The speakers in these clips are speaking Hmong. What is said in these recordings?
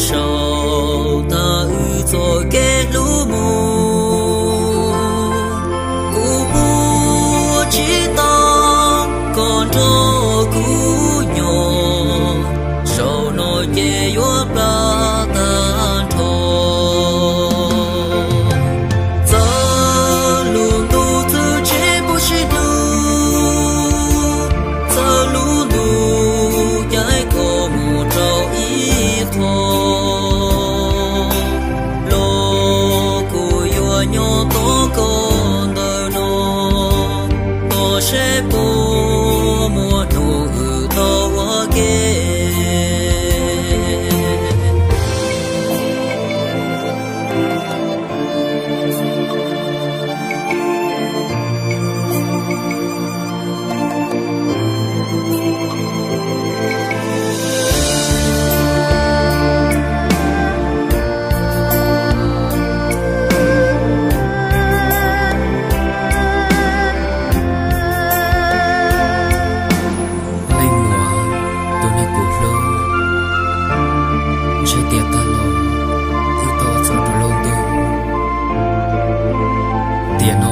Saum tag wb txoj kev hlub mus, kuv ua tsis tau koj nrog kuv nyob, zaum no ces yuav plab tag nrho. Txawm lub ntuj txwv tsis pub sib hlub, txawm lub ntuj caij koj mus rau ib qho, los kuv yuav nyob tos koj ntawm no, tos seb puas muaj hnub wb tau ua ke. Leej muam, tus neeg kuv hlub, ntshai tias tag los wb tau ua txhaum rau lub ntuj, tiam no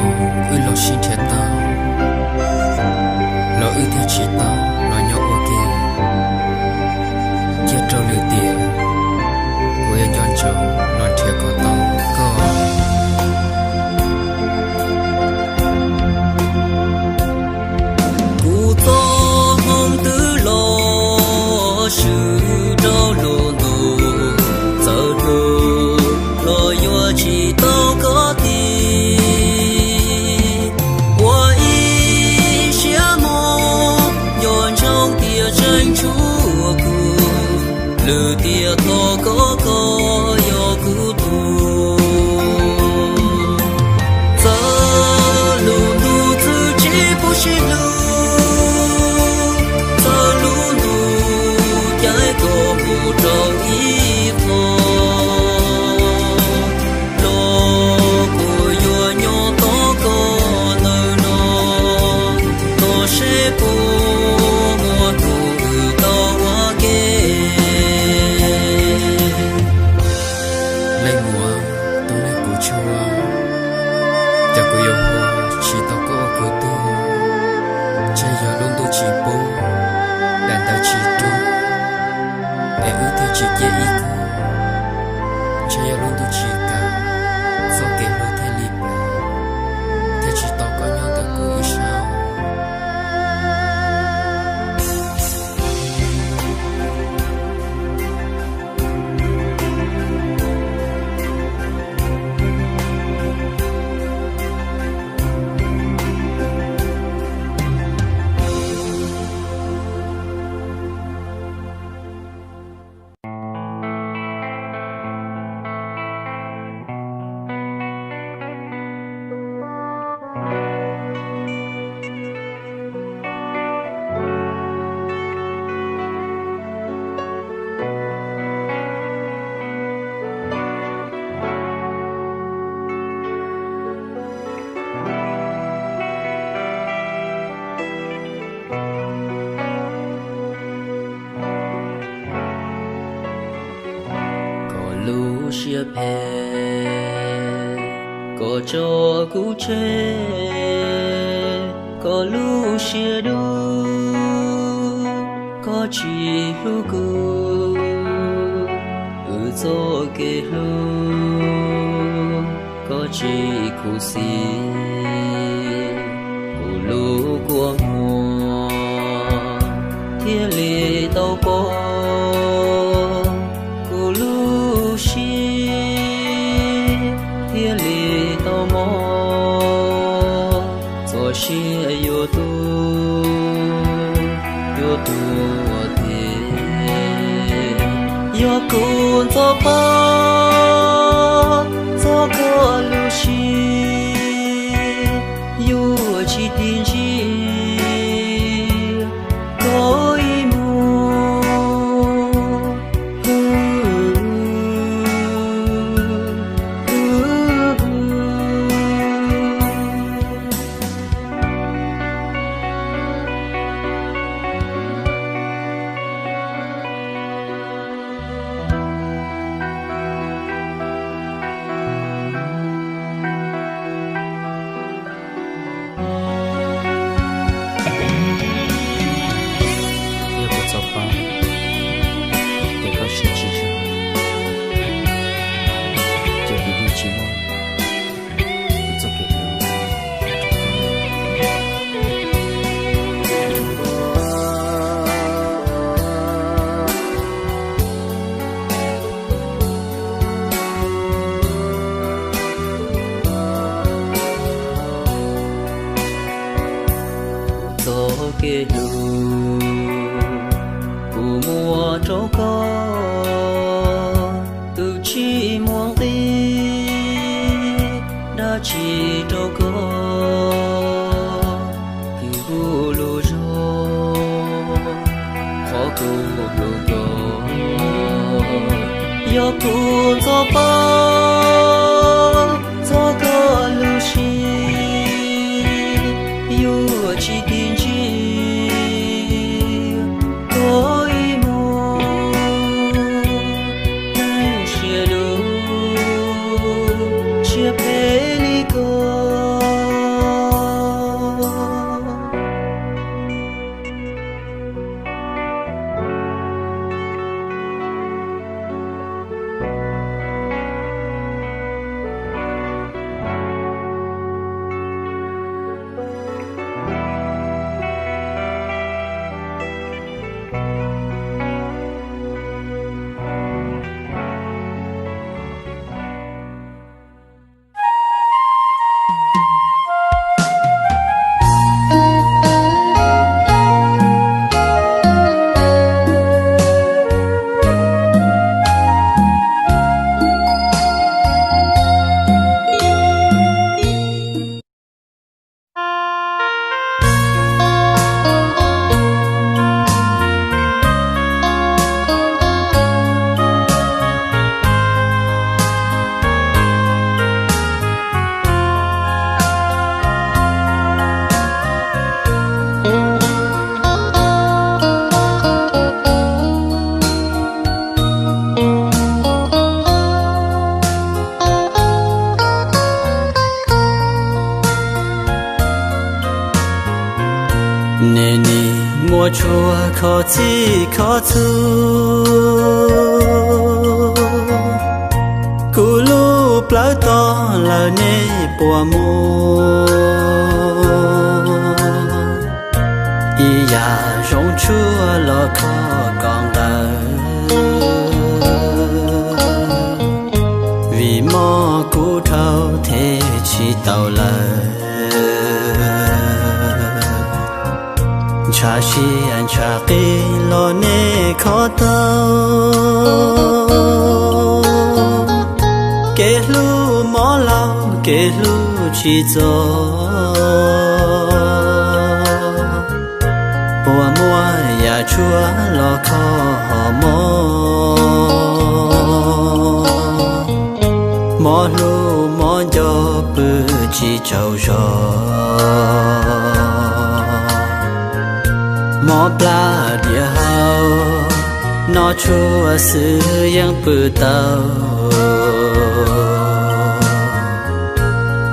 wb los sib nrhiav tau, los wb thiaj tsis tau los nyob ua ke, cia rau lwm tiam kuv yuav nco ntsoov los nrhiav kom tau koj. Kuv txoj hmoov twb los swb rau lub ntuj, txawm hlub los yuav tsis tau koj tid. Ua ib siab mog, nco ntsoov tias tseem tshuav kuv, lwm tiam thov koj, koj yog kuv tus. Txawm lub ntuj txwv tsis pub sib hlub, txawm lub ntuj caij koj mus rau ib qho, los kuv yuav nyob tos koj ntawm no, tos seb puas muaj hnub wb tau ua ke. Leej muam, tus neeg kuv tshua, cas kuv yuav ua tsis tau koj ua kuv tug. Ntshe yog lub ntuj tsis pub, daim ntawv tsis rub, es wb thiaj tsis ciaj ib khub. Ntshe yog lub ntuj tsis kam, txoj kev hlub thiaj li plav, thiaj tsis tau koj nyob ntawm kuv ib sab. Koj lub siab phem, koj tso kuv tseg, koj lub siab dub, koj tsis hlub kuv, wb txoj kev hlub koj tsis khuv xim, kuv lub kua muag thiaj li tau poob, kuv lub siab thiaj li tau mob. Txoj sia yuav tu, yuav tu ua tiag, yog kuv ntxhov pab txog koj lub siab, yuav tsis tig ntsia koj ib mus. Kuv ntxhov pab txog koj lub siab, yuav tsis tig ntsia koj ib hmos, neeg siab dub siab phem li koj. Neeg nim muaj tshua kho txhij kho txhua, kuv lub plawv tog lawm nej puas muaj? Ib yam zoo tshuaj los kho kom nqawm, vim mob kuv dhau them tsis tau lawm. Ntshav siab ntshav qis los nej kho tau, kev hlub mob laug kev hlub tsis txog, puas muaj yam tshuaj los kho hom mob? Mob hlub mob nco pw tsis tsaug zog, mob plab diam hau, noj tshuaj xwb yeej pw tau.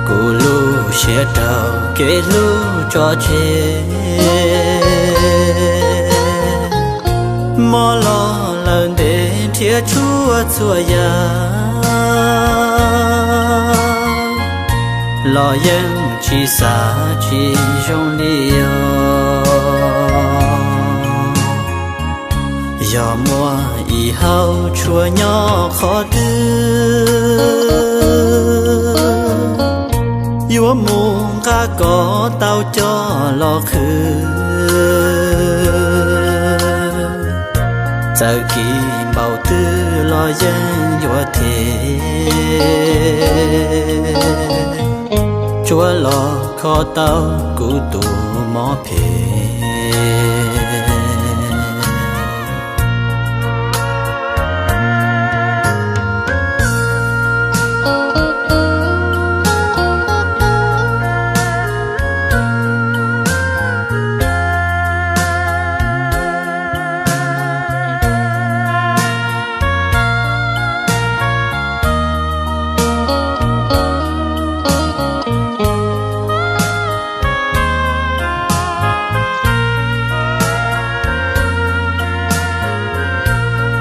Kuv lub siab rau kev hlub tso tseg, mob los lawm ntev nrhiav tshuaj txhua yam, los yeej tsis xav tsis zoo li os. Yog muaj ib hauv tshuaj nyob qhov twg, yuav mus nqa kom tau coj los qhwv. Txawm kis npaum twg los yeej yuav them, tsuav los kho tau kuv tus mob phem.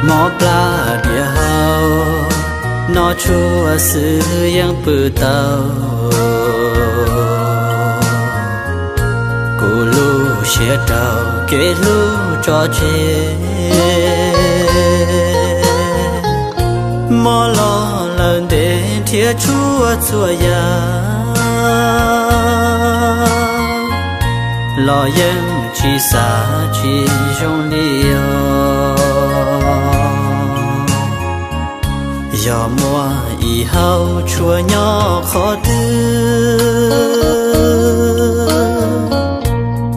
Mob plab diam hau, noj tshuaj xwb yeej pw tau. Kuv lub siab rau kev hlub tso tseg, mob los lawm ntev nrhiav tshuaj txhua yam, los yeej tsis xav tsis zoo li os. Yog muaj ib hauv tshuaj nyob qhov twg,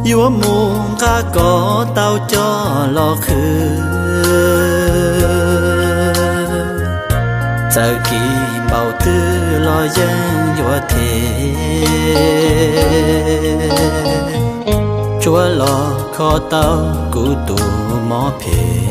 yuav mus nqa kom tau coj los qhwv. Txawm kis npaum twg los yeej yuav them, tsuav los kho tau kuv tus mob phem.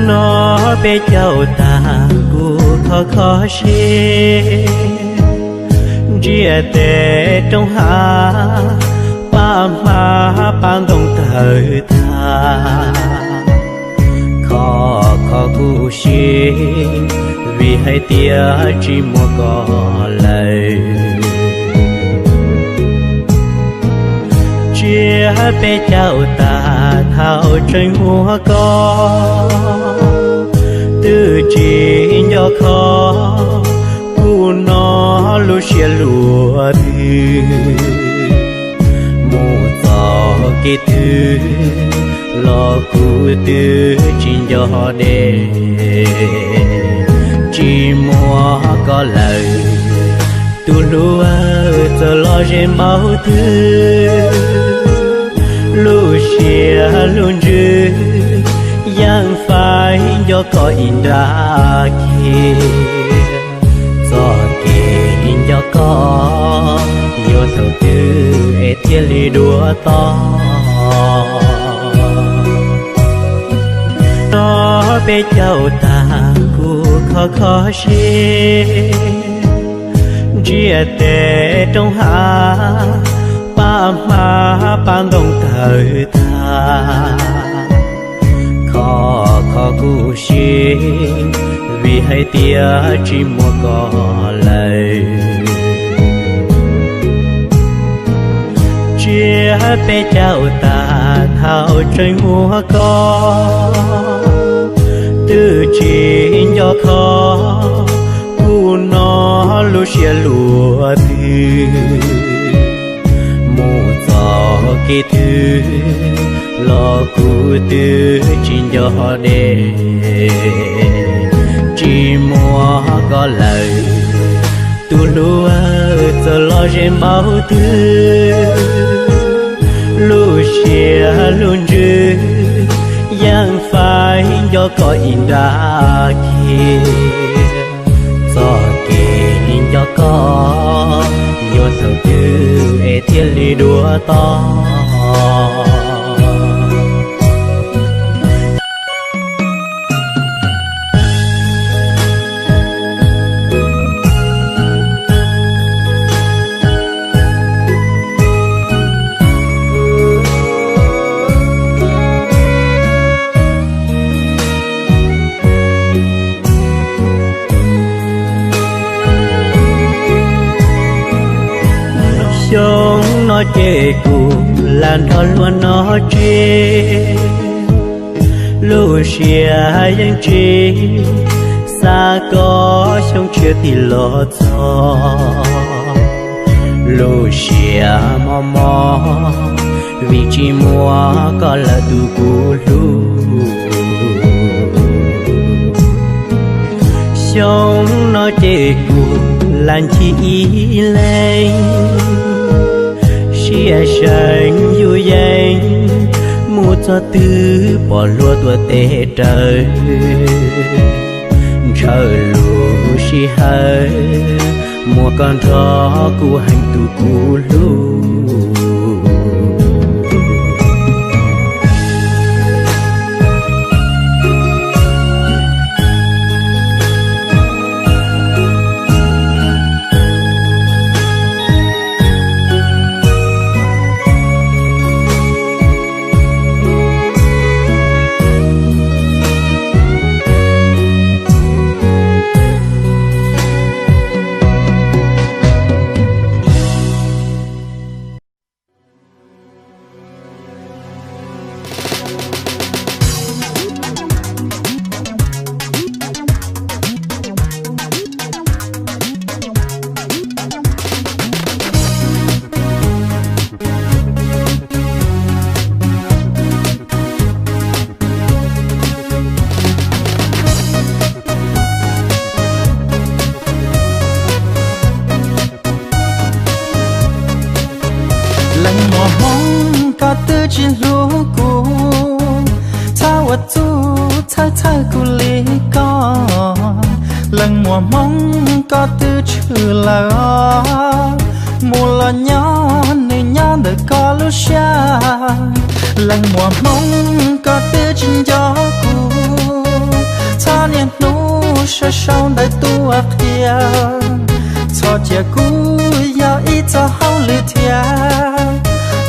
No peb caug tag kuv kho kho siab, ntsiag tes roob hav, pab hmab pab ntoo tawg tag. Kho kho kuv siab vim hais tias tsis muaj koj lawm. Tsiab peb caug tag thaum tseem muaj koj, twb tsis nco kho kuv no lub siab luaj twg. Mus txoj kev twg los kuv twb tsis nco deb, tsis muaj koj lawm. Tus hlub txawm los ze npaum twg, lub siab lub ntsws yeej faib nco koj ib nrab kiag. Txoj kev nco koj yuav thaum twg es thiaj li dua toj? No peb caug tag kuv kho kho siab, ntsiag tes roob hav, pab hmab pab ntoo tawg tag. Kho kho kuv siab vim hais tias tsis muaj koj lawm. Tsiab peb caug tag thaum tseem muaj koj, twb tsis nco kho kuv no lub siab luaj twg. Mus txoj kev twg los kuv twb tsis nco deb, tsis muaj koj lawm. Tus hlub txawm los ze npaum twg, lub siab lub ntsws yeej faib nco koj ib nrab kiag. Txoj kev nco koj yuav thaum twg es thiaj li dua toj? Xyoo no ces kuv lam nrog luag noj tsiab, lub siab yeej tsis xav kom xyoo tshiab tim los txog. Lub siab mob mob vim tsis muaj koj lawm tus kuv hlub. Xyoo no ces kuv lam ncig ib leeg, siab seev yus yeej mus txog twg pom luag tuaj tes raws. Ntshaw lub sij hawm muaj koj nrog kuv heev tus kuv hlub. Leej muam Hmoob, koj twb tsis hlub kuv, txhob ua txuj txhawj txhawj kuv li ko. Leej muam Hmoob, koj twb tshwm lawm os, mus los nyob nws nyob ntawm koj lub siab. Leej muam Hmoob, koj twb tsis nco kuv, txhob niaj hnub sau sau ntawv tuaj qhia. Txhob cia kuv yog ib txoj hauj lwm thiab,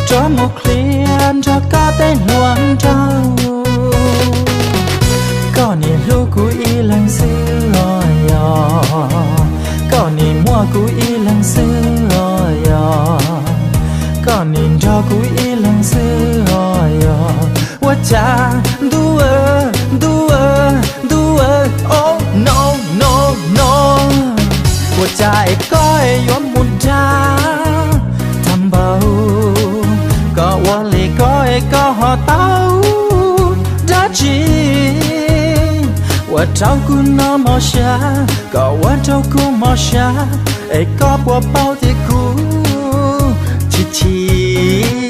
rov mus qhia nrog koj tej hluas nraug. Koj nim hlub kuv ib leeg xwb los yog, koj nim muaj kuv ib leeg xwb los yog, koj nim nrog kuv ib leeg xwb los yog. Ua cas ntuj, ntuj, ntuj, oh no, no, no. Ua cas es koj es yuav mus dag tag npaum, koj ua li koj es koj ho tau dab tsi? Ua rau kuv no mob siab, koj ua rau kuv mob siab, es koj puas paub tias kuv chim chim?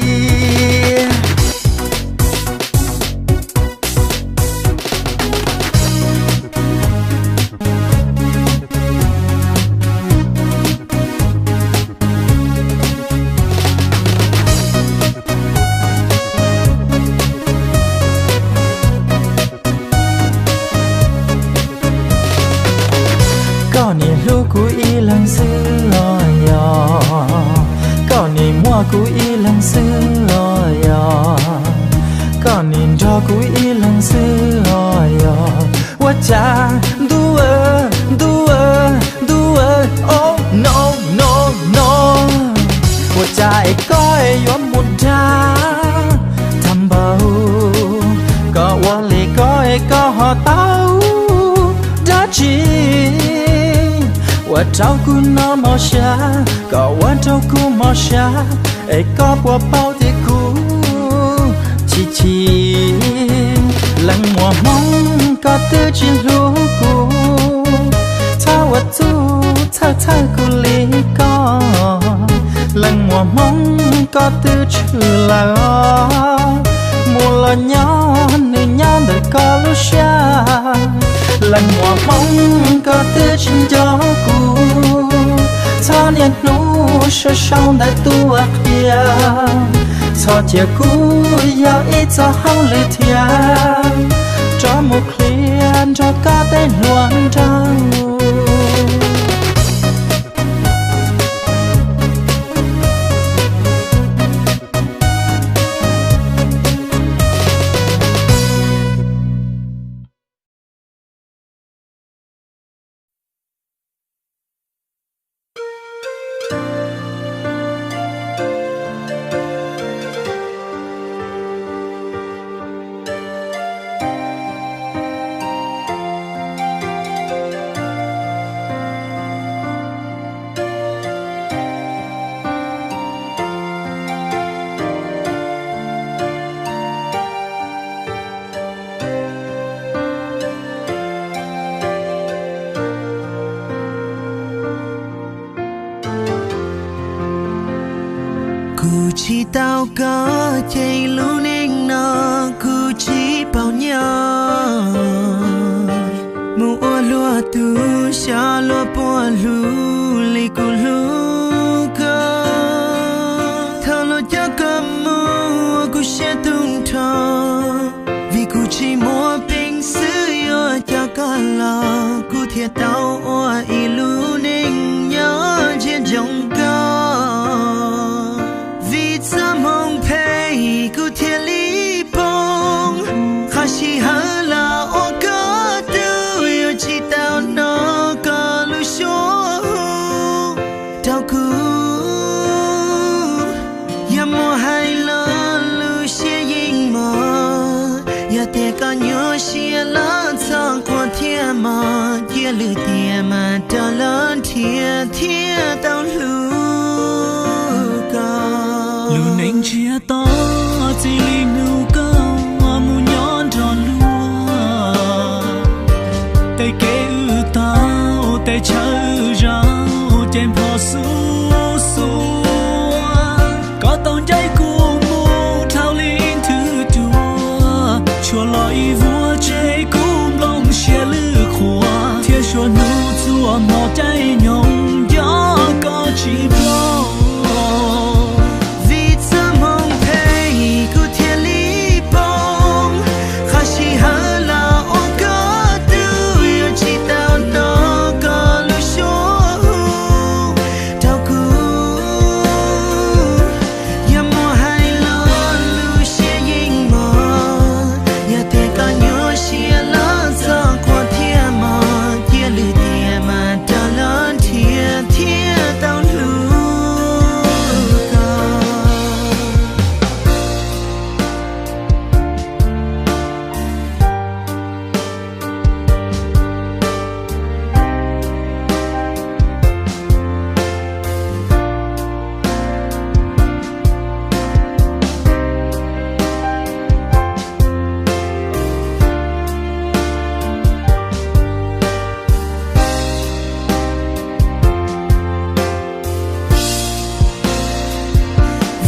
Koj nim hlub kuv ib leeg xwb los yog, koj nim muaj kuv ib leeg xwb los yog, koj nim nrog kuv ib leeg xwb los yog. Ua cas ntuj, ntuj, ntuj, oh no, no, no. Ua cas es koj es yuav mus dag tag npaum, koj ua li koj es koj ho tau dab tsi? Ua rau kuv no mob siab, koj ua rau kuv mob siab, es koj puas paub tias kuv chim chim? Leej muam Hmoob, koj twb tsis hlub kuv, txhob ua txuj txhawj txhawj kuv li ko. Leej muam Hmoob, koj twb tshwm lawm os, mus los nyob nws nyob ntawm koj lub siab. Leej muam Hmoob, koj twb tsis nco kuv, txhob niaj hnub sau sau ntawv tuaj qhia. Txhob cia kuv yog ib txoj hauj lwm thiab, rov mus qhia nrog koj tej hluas nraug. Kuv tsis tau koj ces lub neej no kuv tsis paub nyob. Mus ua luag tug xyov luag puas hlub li kuv hlub koj. Thaum luag coj koj mus ua kuv siab tu nrho, vim kuv tsis muaj peev xwm yuav coj koj los, kuv thiaj tau ua ib lub neej nyob ntsia ntsoov koj. Vim txoj hmoov phem kuv thiaj li poob, qhov sij hawm los ua koj tug, yuav tsis tau hnov koj lub suab hu rau kuv. Yog muaj hais lo lus siab yeej mog, Tias koj nyuaj siab los txhob quaj thiab mog, cia lwm tiam mas rov los nrhiav thiaj tau hlub koj. Lub neej ntsiag to txij li hnub koj mus nyob nrog luag, tej kev wb tau tej chaw wb zaum ces npho xub xuav. Koj tau ncaim kuv mus dhau li nthwv ruag, tshuav los ib vuag tseg kuv nplooj siab lwj qhuav, thiab suav hnub txhua hmo caij nyoog nco koj tsis ploj. Vim txoj hmoo phem kuv thiaj li poob, qhov sij hawm los ua koj tug, yuav tsis tau hnov koj lub suab hu rau kuv. Yog muaj hais lo lub siab yeej mog, yog tias koj nyuaj siab los txhob quaj thiab mog, cia lwm tiam mas rov los nrhiav thiaj tau hlub koj.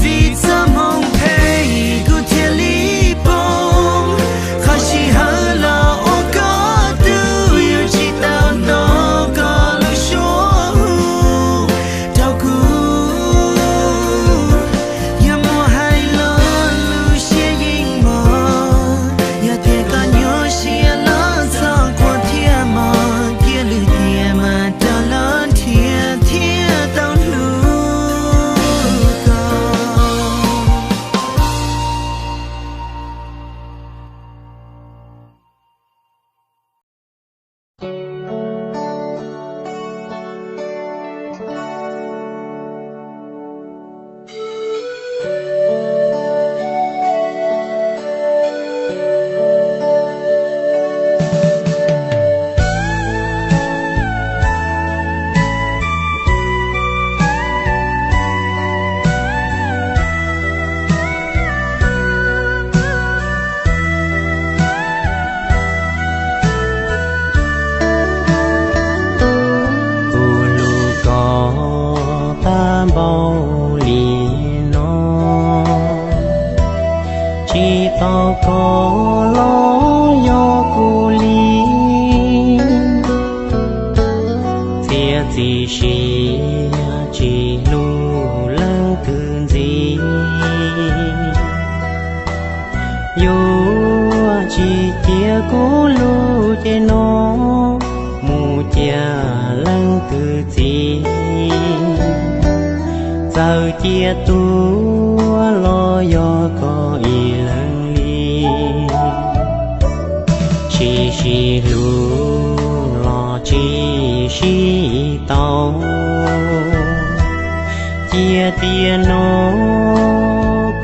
Vim txoj hmoo phem kuv thiaj li poob, qhov sij hawm los ua koj tug, yuav tsis tau hnov koj lub suab hu rau kuv. Yog muaj hais lo lub siab yeej mog, yog tias koj nyuaj siab los txhob quaj thiab mog, cia lwm tiam mas rov los nrhiav thiaj tau hlub koj. Kuv hlub koj tag npaum li no, tsis tau koj los yog kuv li. Txiav txim siab tsis hlub leej twg ntxiv. Yuav tsis cia kuv lub cev no mus cia leej twg txiv. Txawm cia tuag los yog koj ib leeg li. Tsis sib hlub los tsis sib tau, cia tiam no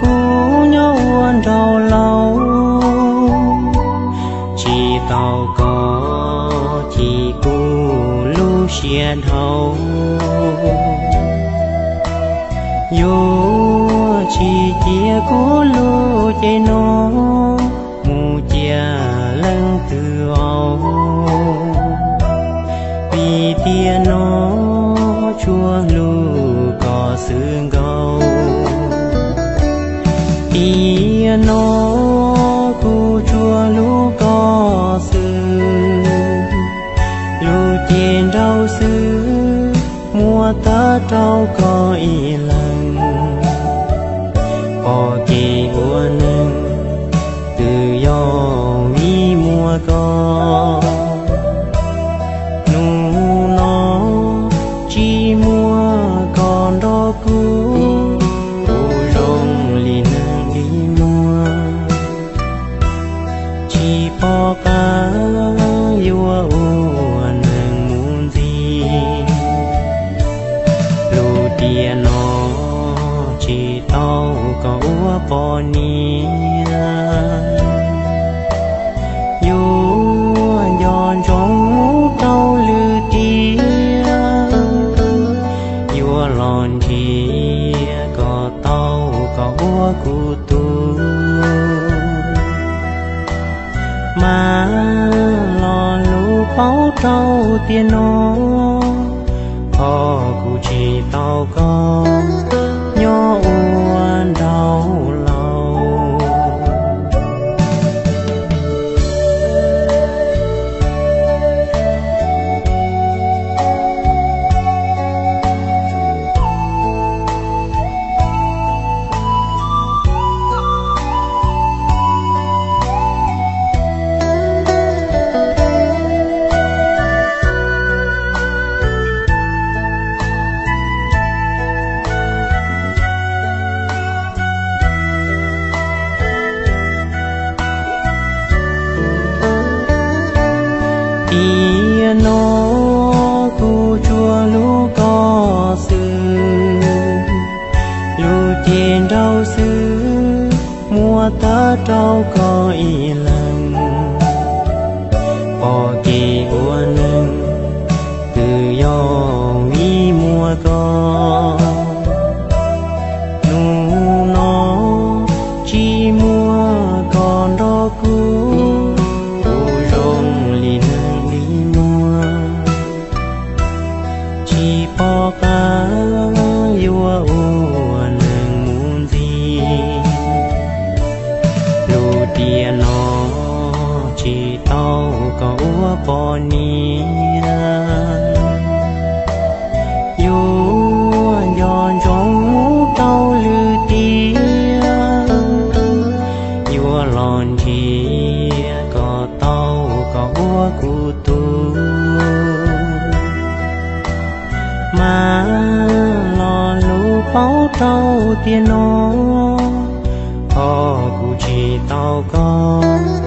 kuv nyob ua nraug laus. Tsis tau koj chim kuv lub siab dhau. Yuav tsis cia kuv lub cev no mus cia leej twg vau. Vim tiam no tsuas hlub koj xwb nkaus. Tiam no kuv tsuas hlub koj xwb, lub cev nraug xwb muab tag rau koj ib leeg. Pom kev ua neeg twb yog vim muaj koj. Hnub no tsis muaj koj nrog kuv, kuv zoo li neeg dig muag. Tsis pom qab yuav ua neeg mus ntxiv. Lub tiam no tsis tau koj ua poj niam. Mas lo lus paub rau tiam no, ho kuv tsis tau koj nyob ua nraug laus. Tiam no kuv tsuas hlub koj xwb, lub cev nraug xwb muab tag rau koj ib leeg. Pom kev ua neeg twb yog vim muaj koj, hnub no tsis muaj koj nrog kuv, kuv zoo li neeg li muag, tsis pom qab yuav ua neeg mus ntxiv. Lub tiam no tsis tau koj ua poj niam, yuav nco ntsoov mus rau lwm tiam, yuav los nrhiav kom tau koj ua kuv tug. Mas lo lus paub rau tiam no, ho kuv tsis tau koj